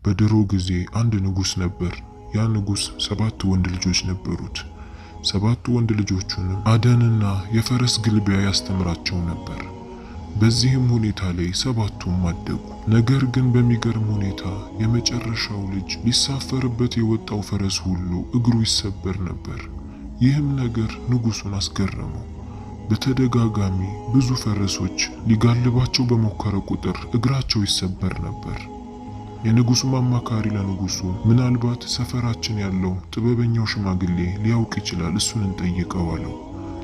በድሮ ጊዜ አንድ ንጉስ ነበር። ያ ንጉስ ሰባት ወንድ ልጆች ነበሩት። ሰባቱ ወንድ ልጆቹንም አደንና የፈረስ ግልቢያ ያስተምራቸው ነበር። በዚህም ሁኔታ ላይ ሰባቱም አደጉ። ነገር ግን በሚገርም ሁኔታ የመጨረሻው ልጅ ሊሳፈርበት የወጣው ፈረስ ሁሉ እግሩ ይሰበር ነበር። ይህም ነገር ንጉሱን አስገረመው። በተደጋጋሚ ብዙ ፈረሶች ሊጋልባቸው በሞከረ ቁጥር እግራቸው ይሰበር ነበር። የንጉሱም አማካሪ ለንጉሱ ምናልባት ሰፈራችን ያለው ጥበበኛው ሽማግሌ ሊያውቅ ይችላል፣ እሱን እንጠይቀው አለው።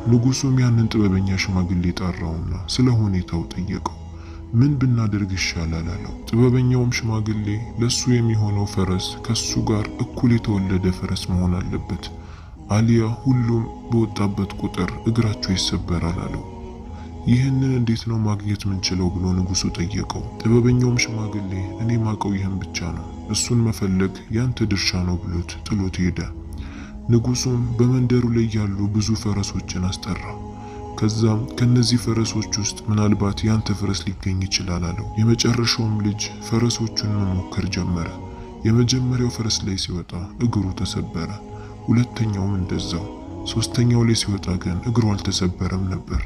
ንጉሱም ያንን ጥበበኛ ሽማግሌ ጠራውና ስለ ሁኔታው ጠየቀው። ምን ብናደርግ ይሻላል አለው። ጥበበኛውም ሽማግሌ ለሱ የሚሆነው ፈረስ ከሱ ጋር እኩል የተወለደ ፈረስ መሆን አለበት፣ አሊያ ሁሉም በወጣበት ቁጥር እግራቸው ይሰበራል አለው። ይህንን እንዴት ነው ማግኘት ምንችለው ብሎ ንጉሱ ጠየቀው። ጥበበኛውም ሽማግሌ እኔ ማቀው ይህን ብቻ ነው፣ እሱን መፈለግ ያንተ ድርሻ ነው ብሎት ጥሎት ሄደ። ንጉሱም በመንደሩ ላይ ያሉ ብዙ ፈረሶችን አስጠራ። ከዛም ከነዚህ ፈረሶች ውስጥ ምናልባት ያንተ ፈረስ ሊገኝ ይችላል አለው። የመጨረሻውም ልጅ ፈረሶቹን መሞከር ጀመረ። የመጀመሪያው ፈረስ ላይ ሲወጣ እግሩ ተሰበረ። ሁለተኛውም እንደዛው። ሶስተኛው ላይ ሲወጣ ግን እግሩ አልተሰበረም ነበር።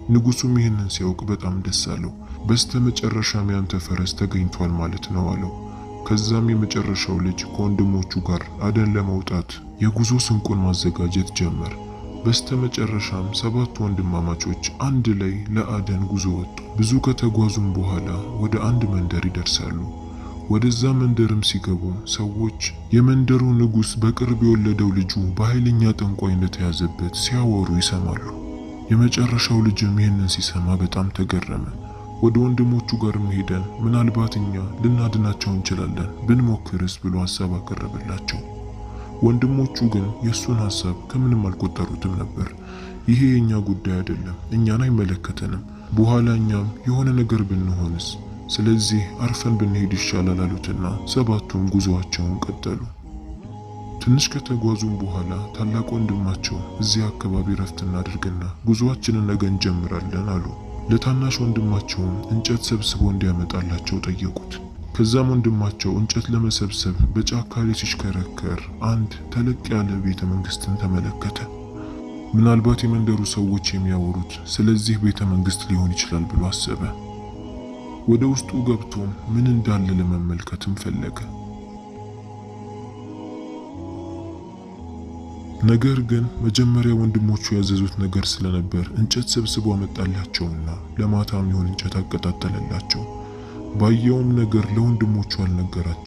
ንጉሱም ይህንን ሲያውቅ በጣም ደስ አለው። በስተመጨረሻም ያንተ ፈረስ ተገኝቷል ማለት ነው አለው። ከዛም የመጨረሻው ልጅ ከወንድሞቹ ጋር አደን ለመውጣት የጉዞ ስንቁን ማዘጋጀት ጀመር። በስተመጨረሻም ሰባቱ ወንድማማቾች አንድ ላይ ለአደን ጉዞ ወጡ። ብዙ ከተጓዙም በኋላ ወደ አንድ መንደር ይደርሳሉ። ወደዛ መንደርም ሲገቡ ሰዎች የመንደሩ ንጉሥ በቅርብ የወለደው ልጁ በኃይለኛ ጠንቋይ እንደተያዘበት ሲያወሩ ይሰማሉ። የመጨረሻው ልጅም ይህንን ሲሰማ በጣም ተገረመ። ወደ ወንድሞቹ ጋርም ሄደን ምናልባት እኛ ልናድናቸው እንችላለን ብንሞክርስ ብሎ ሀሳብ አቀረበላቸው። ወንድሞቹ ግን የእሱን ሀሳብ ከምንም አልቆጠሩትም ነበር። ይሄ የእኛ ጉዳይ አይደለም፣ እኛን አይመለከተንም፣ በኋላ እኛም የሆነ ነገር ብንሆንስ፣ ስለዚህ አርፈን ብንሄድ ይሻላል አሉትና ሰባቱም ጉዞአቸውን ቀጠሉ። ትንሽ ከተጓዙም በኋላ ታላቅ ወንድማቸው እዚህ አካባቢ ረፍት እናድርግና ጉዞአችንን ነገ እንጀምራለን አሉ። ለታናሽ ወንድማቸውም እንጨት ሰብስቦ እንዲያመጣላቸው ጠየቁት። ከዛም ወንድማቸው እንጨት ለመሰብሰብ በጫካ ላይ ሲሽከረከር አንድ ተለቅ ያለ ቤተ መንግስትን ተመለከተ። ምናልባት የመንደሩ ሰዎች የሚያወሩት ስለዚህ ቤተ መንግስት ሊሆን ይችላል ብሎ አሰበ። ወደ ውስጡ ገብቶም ምን እንዳለ ለመመልከትም ፈለገ። ነገር ግን መጀመሪያ ወንድሞቹ ያዘዙት ነገር ስለነበር እንጨት ሰብስቦ አመጣላቸውና ለማታም ይሆን እንጨት አቀጣጠለላቸው። ባየውም ነገር ለወንድሞቹ አልነገራቸው።